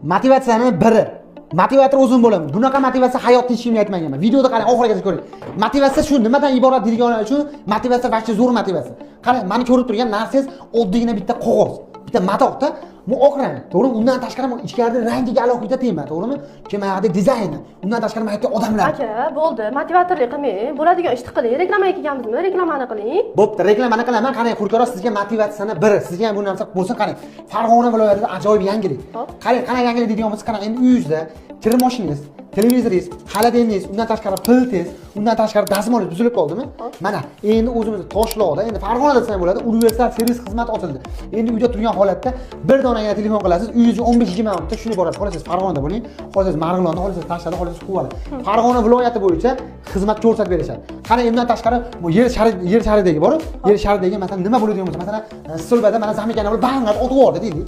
Motivatsiyani biri. Motivator o'zim bo'laman. Bunaqa motivatsiya hayotda hech kimga aytmaganman. Videoda qarang, oxirigacha ko'ring. Motivatsiya shu nimadan iborat deydiganlar uchun motivatsiya вообще zo'r motivatsiya. Qarang, mani ko'rib turgan narsangiz oddiygina bitta qog'oz, bitta matohda. Bu oq rang, to'g'rimi? Undan tashqari bu ichkarida rangiga alohida tema, to'g'rimi? Keyin mana yoqda dizayni, undan tashqari mana yerda odamlar. Aka, bo'ldi, motivatorlik qilmang, bo'ladigan ishni qiling. Reklamaga kelganmizmi, reklamani qiling. Bo'pti, reklamani qilaman. Qarang, Hurkora, sizga motivatsiyani biri. Sizga ham bu narsa bo'lsin, qarang. Farg'ona viloyatida ajoyib yangilik. Hop. Qarang, qanaqa yangilik deydigan bo'lsa, qarang, endi uyingizda kir moshinangiz, televizoringiz, холодильник ingiz, undan tashqari plitangiz, undan tashqari dazmolingiz buzilib qoldimi? Mana, endi o'zimizni Toshloqda, endi Farg'onada desam bo'ladi, universal servis xizmati ochildi. Endi uyda turgan holatda bir donagina telefon qilasiz, uyingizga 15-20 minutda tushunib borasiz. Xohlasangiz Farg'onada bo'ling, xohlasangiz Marg'ilonda, xohlasangiz Tashqarida, xohlasangiz Quvada. Farg'ona viloyati bo'yicha xizmat ko'rsatib berishadi. Qarang, undan tashqari bu yer sharidagi bor, yer sharidagi masalan nima bo'ladigan bo'lsa, masalan, stulbada mana замыкание bo'lib bang'ab otib yubordi deylik.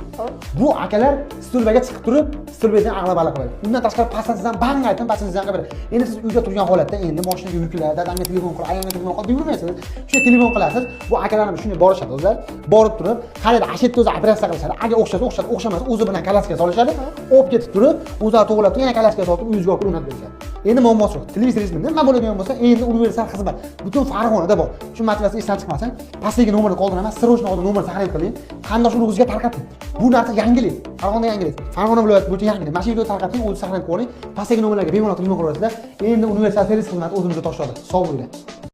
Bu akalar stulbaga chiqib turib, stulbadan ag'la qiladi. Undan tashqari pastingiz ham bang aytdim, pastingiz ham qilib beradi. Endi siz uyda turgan holatda endi moshinaga yukla, dadamga telefon qil, ayamga telefon qil deb yurmaysiz. Shunday telefon qilasiz, bu akalarimiz shunday borishadi o'zlar. Borib turib, qaraydi, ana shu yerda o'zi operatsiya qilishadi. Agar o'xshasa o'xshadi, o'xshamasa o'zi bilan kalaska solishadi. Olib ketib turib, o'zlari to'g'rilab turib, yana kalaska solib uyingizga olib o'rnatib berishadi. Endi muammosi yo'q. Televizoringiz nima bo'ladigan bo'lsa, endi universal xizmat butun Farg'onada bor. Shu motivatsiya esdan chiqmasin. Pastdagi nomerni qoldiraman, срочно hozir nomerni saqlanib qiling. Qarindosh urug'ingizga tarqating. Bu narsa yangilik. Farg'onada yangilik. Farg'ona viloyati bo'yicha yangilik. Mana shu videoni tarqating, o'zi saqlanib qoling. Pastdagi nomerlarga bemalol telefon qilaverasizlar. Endi universal servis xizmati o'zimizda Toshloqda. Sog' bo'linglar.